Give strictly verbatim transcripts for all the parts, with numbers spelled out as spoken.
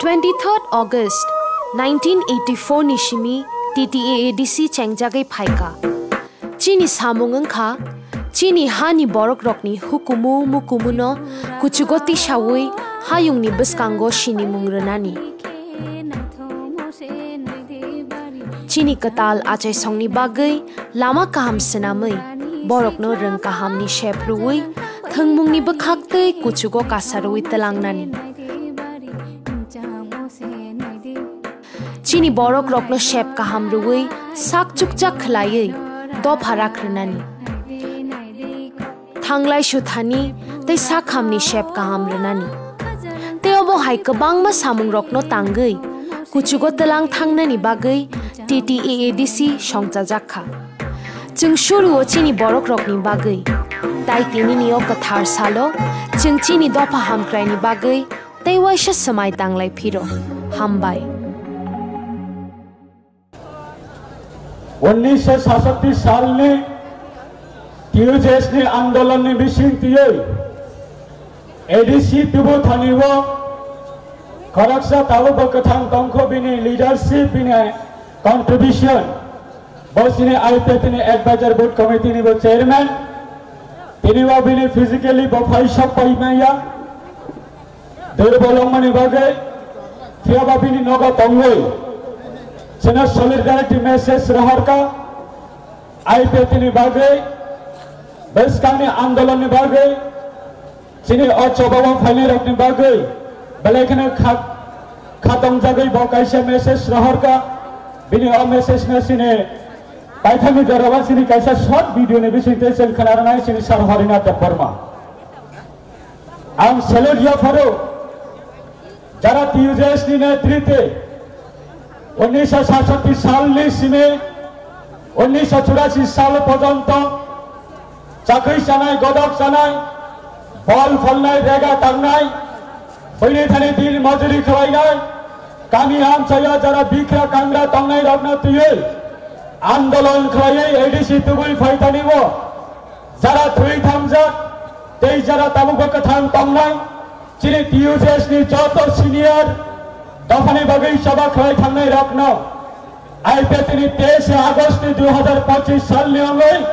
Twenty-third August nineteen eighty-four ni simi T T A A D C chengjagwi phaikha. Chini samung wngkha, chini hani borokrokni hukumu mukumuno kuchugo tisawi hayungni bwskango sinimung rwnani. Chini kwtal achaisongni bagwi lama kaham swnamwi, borokno rwng kahamni sep rwui, thwngmungni bwkhaktwi kuchugo kasarwi twlangnani. Chini borokrokno sep kaham rwui, sak chukchak khwlaiwi dopha rakhrwnani. Thanglai suthani tei sakhamni sep kaham rwnani. Tei obo hai kwbangma samungrokno tangwi kuchugo twlang thangnani bagwi T T A A D C songchajak kha. Chwng suruo chini borokrokni bagwi. Tai tinini o kwthar salo chwng chini dopha hamkraini bagwi tei waisa swmai tanglai phiro. Hambai. Unnisho sasatti salni T U J S ni andolonni bising twiwi A D C tubu thani o khoroksa tabukbo kwthang tongkho bini leadership, bini contribution. Bo chini I P F T ni advisor board committee ni bo chairman. Tini bo bini physically bo phai sok pai maya. Durbol wngmani bagwi, phiyaba bini nogo tongwi, chwngno solidarity message rohorkha, I P F T ni bagwi, bwskangni andolonni bagwi, chini o chobao phainairokni bagwi, belai kheno kha-, khatongjagwi bo kaisa message rohorkha, bini o message no chini paithakni jorao chini kaisa short video ni bisingtwi chwng khwnarwnai chini Sir Harinath Debbarma. Ang salute yapharo, jara T U J S ni netritwe unnisho satshatti salni simi unnisho churasi sal porjonto chakri chanai, godok chanai, bol phalnai, rega tangnai, bini thani din mojuri khlainai, kami amchaio jara bikra kangra tongnai rokno twiwi andolon khlaiwi A D C tubui phaithani o jara thwi thangjak tei jara tabukbo kwthang tongnai, chini T U J S ni joto senior dophani bagwi choba khlai thangnai rokno I P F T ni teis August ni dui hazar pochis salni wngwi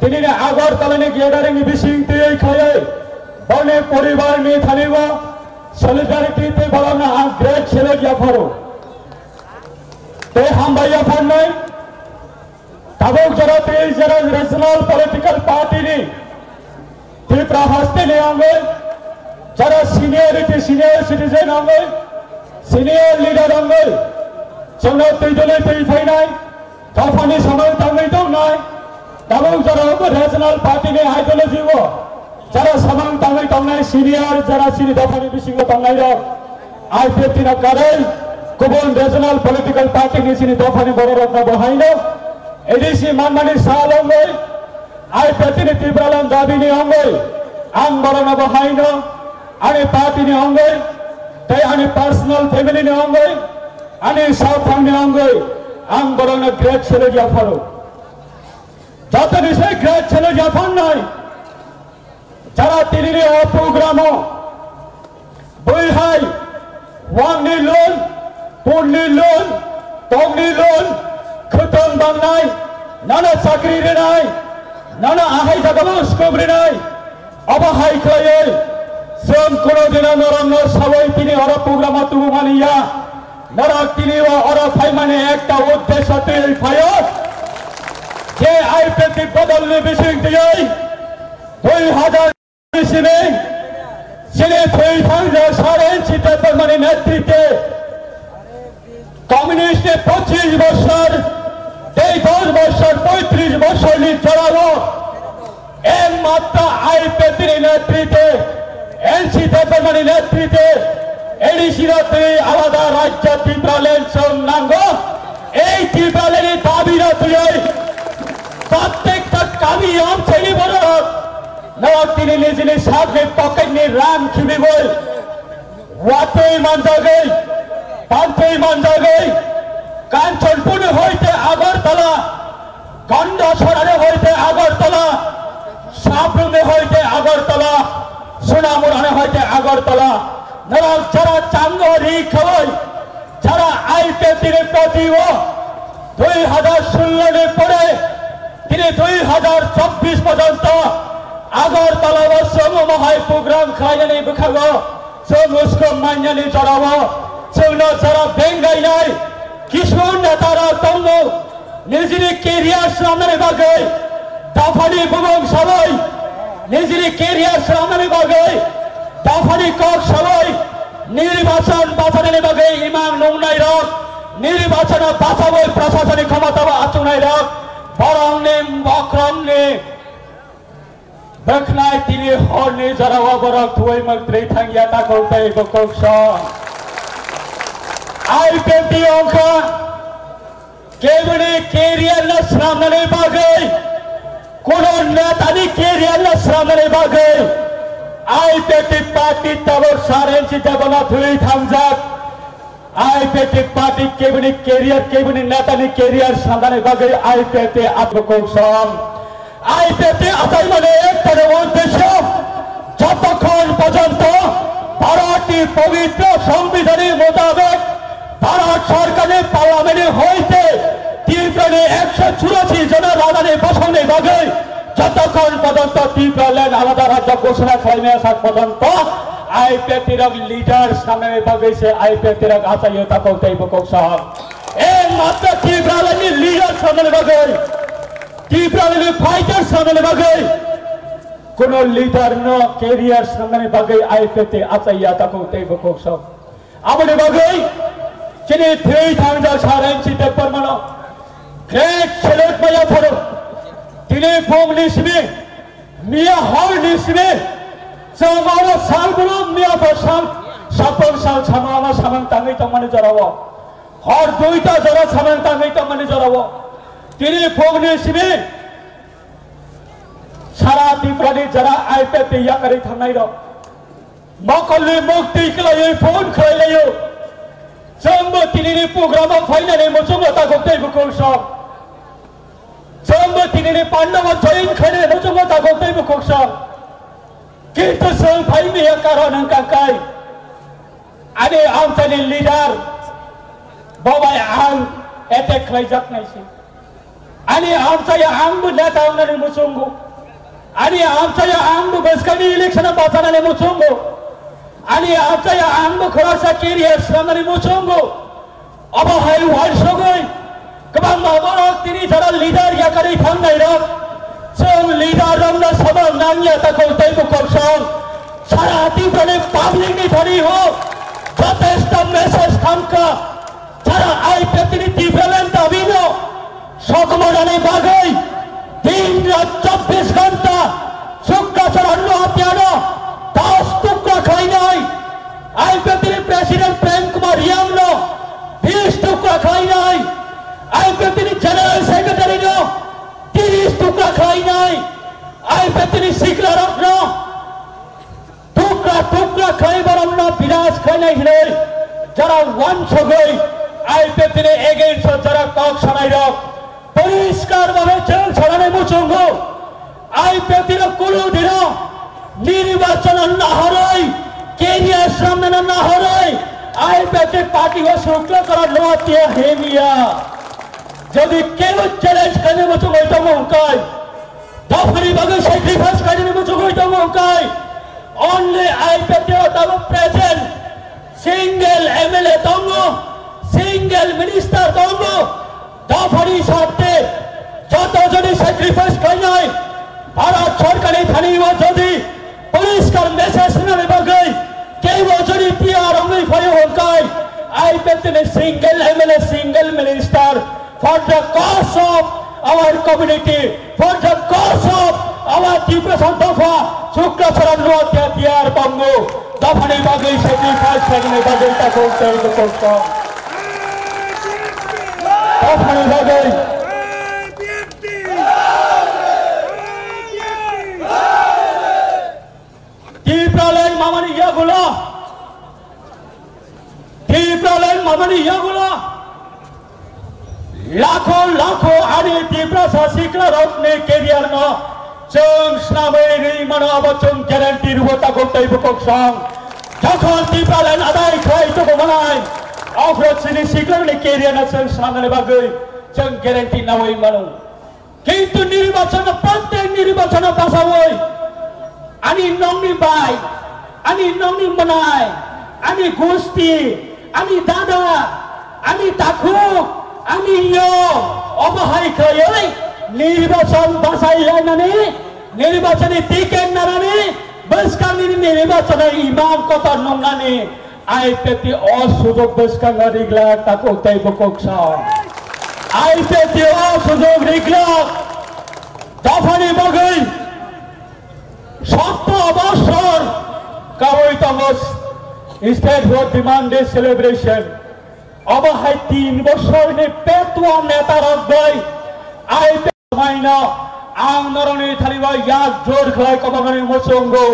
tinini Agartala ni gathering ni bising twiwi khlaiwi boni poribar ni thani o solidarity tei bolongno ang great salute yapharo tei hambai yapharnai. Tabuk jora tei jora regional political party ni Tripura haste ni wngwi jora seniority, senior citizen wngwi, senior leader wngwi chwngno twi dwlwi twi phainai, dophani samung tangwi tongnai, tabuk jora wngwi regional party ni ideology o jara samung tangwi tongnai senior, jara chini dophani bisingo tongnai rok, I P F T no karwi kubun regional political party ni chini dophani borok rok no bo haino A D C manmani sal wngwi I P F T ni Tipraland dabi ni wngwi ang borok no bo haino ani party ni wngwi tei ani personal family ni wngwi ani saphang ni wngwi ang borok no great salute yapharo. Joto ni se great salute yapharnai. Jara tinini o program o bui hai wangni lun, punni lun, tongni lun, khwtwng bangnai, nono chakri rinai, nono ahai jagao scope rinai, obo hai khlaiwi chwng kuno dino norokno sawi tini oro program o tubumani ya. Norok tini o oro phaimani ekta uddesho twiwi phaio, je I P F T bodolni bising twiwi dui hazar ni simi chini thwi thangjak Sir N C Debbarmani netritwe communist ni pochis bosor tei dos bosor, poitris bosorni jorao Ekmatro I P F T ni netritwe, N C Debbarmani netritwe, A D C no twi alada rajya Tipraland chwng nango. Ei Tipraland ni dabi no twiwi prottekta kami amchaini borok norok tini nijini sakni pocket ni rang khibiwi watwi manjagwi, pantwi manjagwi, Kanchanpur ni hoite Agartala, Gondasora ni hoite Agartala, Sabrumni hoite Agartala, Sonamurani hoite Agartala, Norok jara chango ri khawai, jara I P F T ni proti o dui hazar shollo ni pore tini dui hazar chobbish porjonto Agartala o chwng omo hai program khlainani bwkhago chwng uskok manyani jorao chwngno jara bengainai kisu netarok tongo. Nijini career swnamnani bagwi dophani bumung sawi, nijini career swnamnani bagwi dophani kok sawi, nirbachon bachanani bagwi imang nungnairok, nirbachano bachawi prasasoni khomotabo achuknairok, borokni bokrokni bwkhnai tini horni jorao borok thuwi mwktwi thangya takhuk tei bukhuk song. I P F T wngkha keboni career no swnamnani bagwi, kuno netani career no swnamnani bagwi I P F T party tabuk sar inchi debana thwi thangjak. I P F T party keboni career, keboni netani career swnamnani bagwi I P F T atbukung song. I P F T achaimani ekta uddesho, jotokhon porjonto Bharatni pobitro Songbidhani mutabek Bharat Sorkarni Parliamentni hoite Tripurani ekso churashi jona rajani bosongni bagwi jotokhon porjonto Tipraland alada rajyo ghoshona khlaimaya sak porjonto I P F T rok leader swnamnani bagwi se I P F T rok achaio takhuk tei bukhuk song. Ekmatro Tipralandni leader swnamnani bagwi, Tipralandni fighter swnamnani bagwi, kuno leader no career swnamnani bagwi I P F T achaiya takhuk tei bukhuk song. Aboni bagwi chini thwi thangjak sar inchi debbarmano great salute maya phuru tini phungni simi miya horni simi chwng oro sal bolo miya bo sal sapang sal sama ama samang tangwi tongmani jorao hor duita jora samang tangwi tongmani jorao tini phungni simi sara Tiprani jara I P F T yakarwi thangnairok Mokolni mukti khlaiwi phone khlailaio. Chwngbo tinini programo phainani muchungo takhuk tei bukhuk song. Chwngbo tinini pandao join khainani muchungo takhuk tei bukhuk song. Kintu chwng phaimiya karon wngkha kai. Ani amchaini leader bobai ang attack khlaijaknai se. Ani amchaya angbo neta wngnani muchungo. Ani amchaya angbo bwskangni election o bachanani muchungo. Ani amchaya angbo khoroksa career swnamnani muchungo. Obo hai uansugwi kwbangma borok tini jora leader yakarwi thangnairok. Chwng leader rokno sabang nangya takhuk tei bukhuk song. Sara Tiprani public ni thani o jotesto message thangkha. Jara I P F T ni Tipraland dabi no sokomorani bagwi din rat chobbish ghonta Sukracharan Noatiano dos tukra khlainai, I P F T ni President Prem Kumar Reang no bis tukra khlainai, I P F T ni General Secretary no tiris tukra khlainai, I P F T ni siklarok no tukra tukra khai borokno binas khainai hinwi jora uansugwi I P F T ni against o jora kok sanairok poriskar bhabe jeng sanani muchungo. I P F T no kunu dino nirbachano nahorwi, career swnamnano nahorwi I P F T party o Suklacharan Noatia hemiya. Jodi kebo challenge khainai muchungwi tongo hwnkhe, dophani bagwi sacrifice khainani muchungwi tongo hwnkhe, only I P F T o tabuk present single M L A tongo, single minister tongo, dophani sarthe joto joni sacrifice khainai, Bharat Sorkarni thani o jodi poriskar message rinani bagwi kebo jodi tiyar wngwi phaio hwnkhe, I P F T ni single M L A, single minister, for the cause of our community, for the cause of our Tiprasa dopha, Sukracharan Noatia tiyar tongo. Dophani bagwi sacrifice khainani bagwi takhuk tei bukhuk song. Dophani bagwi Tipraland mamani yagulo, Tipraland mamani yagulo, lakho lakho ani Tiprasa siklarokni career no chwng swnamwi rwi mano, abo chwng guarantee rwo takhuk tei bukhuk song. Jokhon Tipraland adai khlai tubumanai, aphuru chini siklokni career no chwng sanani bagwi chwng guarantee nawi mano. Kintu nirbachano, prottek nirbachano basawi ani nokni bai, ani nokni mwnai, ani gusti, ani dada, ani takhuk, ani yo, obo hai khlaiwi nirbachan bachai lainani, nirbachani ticket nanani, bwskangni nirbachano imam kotor nungnani, I P F T o sujok bwskango riglak takhuk tei bukhuk song. I P F T o sujok riglak dophani bagwi sotro bosor kawi tongo Statehood Demand Day celebration. Obo hai tin bosorni petwa neta rok bai I P F T o maino ang norokni thani bai yak jor khlai kwbangni muchungo.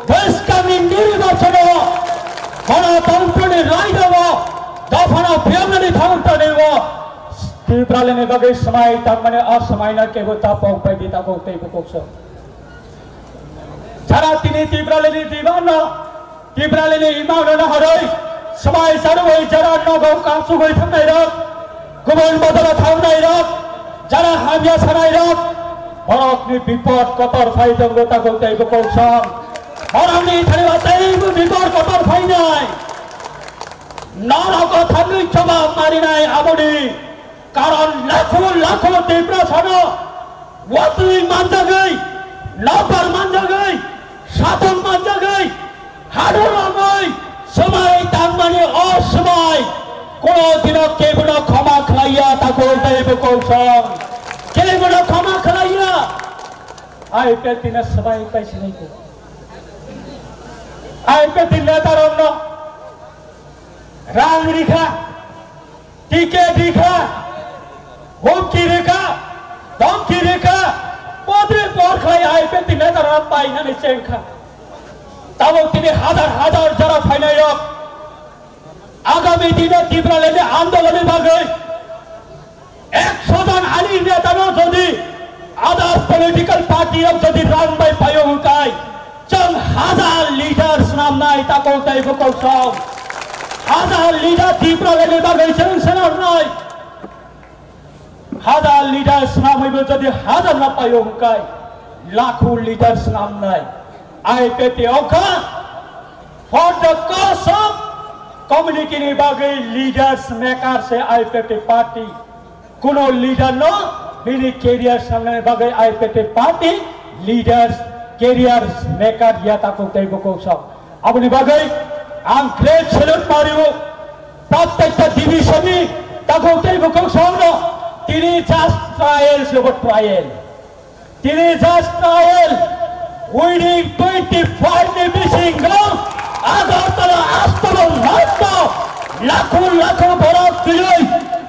Bwskangni nirbachano bono tongphani raidao dophano phiyoknani thangtani o Tipralandni bagwi swmai tangmani o swmaino kebo tapok bai di takhuk tei bukhuk song. Jara tini Tipralandni dimanno, Tipralandni imangno naharwi, swmai charwi jara nogo kansugwi thangnairok, kubun bodolo thangnairok, jara hamya sanairok, borokni bipod kotor phai tongo takhuk tei bukhuk song. Borokni thani wataibo bipod kotor phainai. Norok o thangwi choba marinai aboni. Karon lakho lakho Tiprasano watwi manjagwi, nokbar manjagwi, satung manjagwi, hador romwi swmai tangmani o swmai kono dino kebono khoma khlaiya takhuk tei bukhuk song. Kebono khoma khlaiya. I P F T no swmai pai sinai ko. I P F T netarokno rang rikha. Ticket rikha, humki rikha, dhomki rikha, podre pod khlai I P F T netarok painani chengkha. Tabuk tini hajar hajar jara phainairok agami dino Tipralandni andolonni bagwi ekso jon ani netano jodi others political party rok jodi rang bai paio hwnkhe, chwng hajar leader swnamnai takhuk tei bukhuk song. Hajar leader Tipralandni bagwi chwng swnamnai. Hajar leader swnamwibo jodi hajar no paio hwnkhe, lakho leader swnamnai. I P F T wngkha for the cause of community ni bagwi leaders maker se I P F T party. Kuno leader no bini career sangnani bagwi I P F T party leaders career maker ya takhuk tei bukhuk song. Aboni bagwi ang great salute mario prottekta division ni takhuk tei bukhuk song no. Tini just trial se bo trial. Tini just trial, within twenty five ni bisingo Agartala Astabal Mart o lakho lakho borok twiwi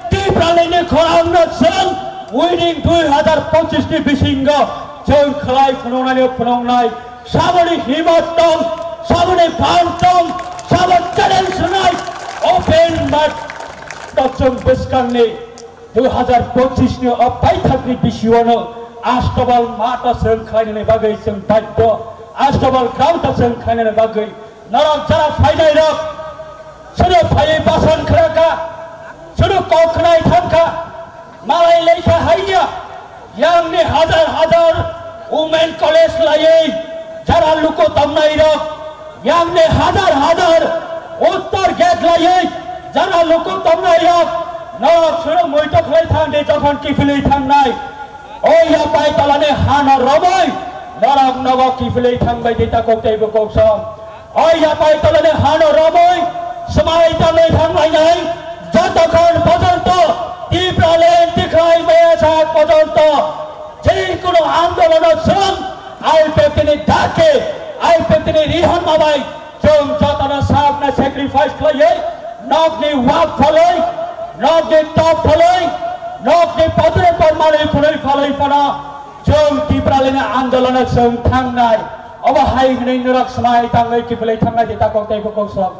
Tipralandni khorang no chwng within dui hazar pochis ni bisingo chwng khlai phunuknani phunuknai. Saboni himmat tong, saboni phan tong, sabo challenge rwnai open mart o chwng bwskangni dui hazar pochis ni o paithakni bisingo no Astabal Mart o chwng khlainani bagwi chwng badhyo, Astabal ground o chwng khlainani bagwi norok jara phainairok, sono phaiwi basan khlaka, sono kok khnai thangkha, malai leikha haiya, yangni hajar hajar women college laiwi jara luku tongnairok, yangni hajar hajar uttor gate laiwi jara luku tongnairok, norok sono muito khlai thangdi jokhon kiphilwi thangnai. O yapai tolani hano romwi norok nogo kiphilwi thangbai di takhuk tei bukhuk song. O yapai tolani hano romwi swmai tangwi thanglainai jotokhon pojonto Tipraland tikhlai maya sak pojonto je kono andolono chwng I P F T ni dake, I P F T ni rihorma bai chwng jotono sakno sacrifice khlaiwi nokni wak phalwi, nokni top phalwi, nokni podre pod manwi khwnwi phalwi phano chwng Tipralandni andolono chwng thangnai. Obo hai hwnwi norok swmai tangwi kiphilwi thangnai di takhuk tei bukhuk song.